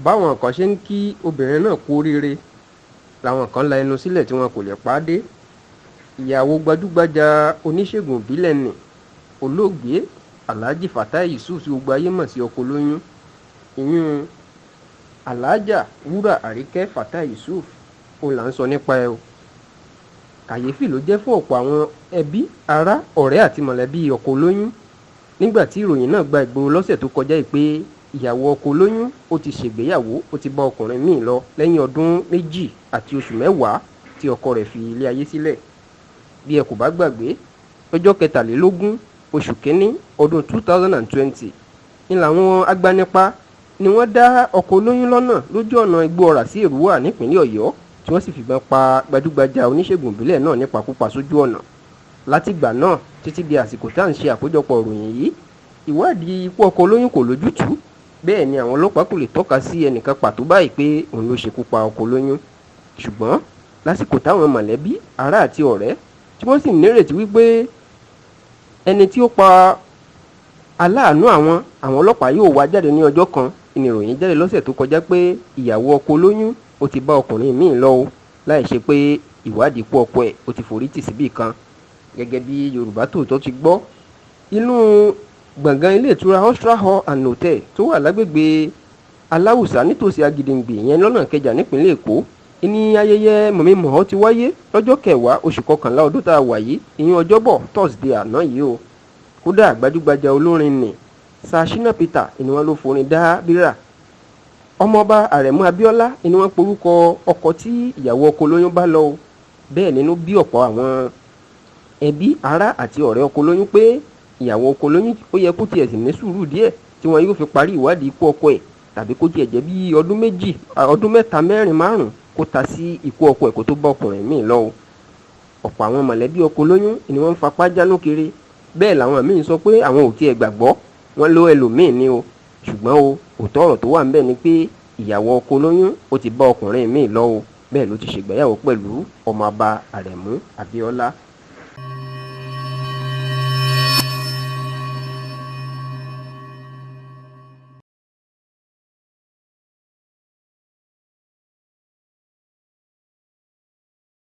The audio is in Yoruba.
Báwọn kan ṣe ń kí obìnrin náà kú oríire làwọn kan la ẹnu sílẹ̀ tí wọn kò lè pa á dé. Ìyàwó gbajúgbajà oníṣègùn ìbílẹ̀ ní olóògbé Alhaji Fatai Yusuf tí gbogbo ayé mọ̀ sí ọkọ olóyún, ìyún Alhaja Wúrà Àríkẹ́ Fatai Yusuf, òun là ń sọ nípa ẹ̀ o. Kàyéfì ló jẹ́ fún ọ̀pọ̀ àwọn ẹbí, ará, ọ̀rẹ́ àti mọ̀lẹ́bí ọkọ olóyún nígbà tí ìròyìn náà gba ìgboro lọ́sẹ̀ tó kọjá yìí pé ìyàwó ọkọ olóyún ó ti ṣègbéyàwó, ó ti bá ọkùnrin míì lọ lẹ́yìn ọdún 2 àti oṣù 10 tí ọkọ rẹ̀ fi ilé ayé sílẹ̀. Bí ẹ kò bá gbàgbé, ọjọ́ 23 oṣù kínní ọdún 2020 ni làwọn agbanipa ni wọ́n dá ọkọ olóyún lọ́nà lójú ọ̀nà Igbó-Ọrà sí Èrúwà nípínlẹ̀ Ọ̀yọ́, tí wọ́n sì fìbọn pa gbajúgbajà oníṣègùn ìbílẹ̀ náà nípakúpa sójú ọ̀nà. Látìgbà náà títí di àsìkò tá à ń ṣe àkójọpọ̀ ìròyìn yìí, ìwádìí ikú ọkọ olóyún kò lójútùú. Bẹ́ẹ̀ ni àwọn ọlọ́pàá kò lè tọ́ka sí ẹnìkan pàtó báyìí pé òun ló ṣekú pa ọkọ olóyún. Ṣùgbọ́n lásìkò táwọn mọ̀lẹ́bí, ará àti ọ̀rẹ́ tí wọ́n sì nírètí wípé ẹni tí ó pa aláàánú àwọn ọlọ́pàá yóò wá jáde ní ọjọ́ kan, ìròyìn jáde lọ́sẹ̀ tó kọjá pé ìyàwó ọkọ olóyún ó ti bá ọkùnrin míì lọ o, láì ṣe pé ìwádìí ikú ọkọ ẹ̀ ó ti forí tì síbì kan. Gẹ́gẹ́ bí Yorùbá Tòótọ́ ti gbọ́, inú gbọ̀ngàn ilé ìtura Ostra Hall and Hotel tó wà lágbègbè Aláùsá nítòsí Agídìngbì yẹn lọ́nà Ìkẹjà nípínlẹ̀ Èkó ní ayẹyẹ mọ̀mí-mọ̀ọ́ ti wáyé lọ́jọ́ 10 oṣù kọkànlá ọdún tá a wà yìí, ìyún Ọjọ́bọ̀ Thursday àná yìí o. Kódà gbajúgbajà olórin ní Sir Shina Peter ni wọ́n ló forin dá bírà. Ọmọọba Àrẹ̀mú Abíọ́lá ni wọ́n porúkọ ọkọ tí ìyàwó ọkọ olóyún bá lọ o. Bẹ́ẹ̀ nínú bí ọ̀pọ̀ àwọn ẹbí, ará àti ọ̀rẹ́ ọkọ olóyún pé ìyàwó ọkọ olóyún ó yẹ kó tiẹ̀ sì ní sùúrù díẹ̀ tí wọn yóò fi parí ìwádìí ikú ọkọ ẹ̀, tàbí kó tiẹ̀ jẹ́ bí ọdún 2, ọdún 3, 4, 5 kó ta sí ikú ọkọ ẹ̀ kó tó bá ọkùnrin míì lọ o. Ọ̀pọ̀ àwọn mọ̀lẹ́bí ọkọ olóyún ni wọ́n ń fapá jánú kiri. Bẹ́ẹ̀ làwọn míì sọ pé àwọn ò tiẹ̀ gbàgbọ́, wọ́n ló ẹlòmíì ni o. Ṣùgbọ́n o, òótọ́ ọ̀rọ̀ tó wà ńbẹ̀ ni pé ìyàwó ọkọ olóyún ó ti bá ọkùnrin míì lọ o. Bẹ́ẹ̀ ló ti ṣègbéyàwó pẹ̀lú ọmọọba Àrẹ̀mú Abíọ́lá.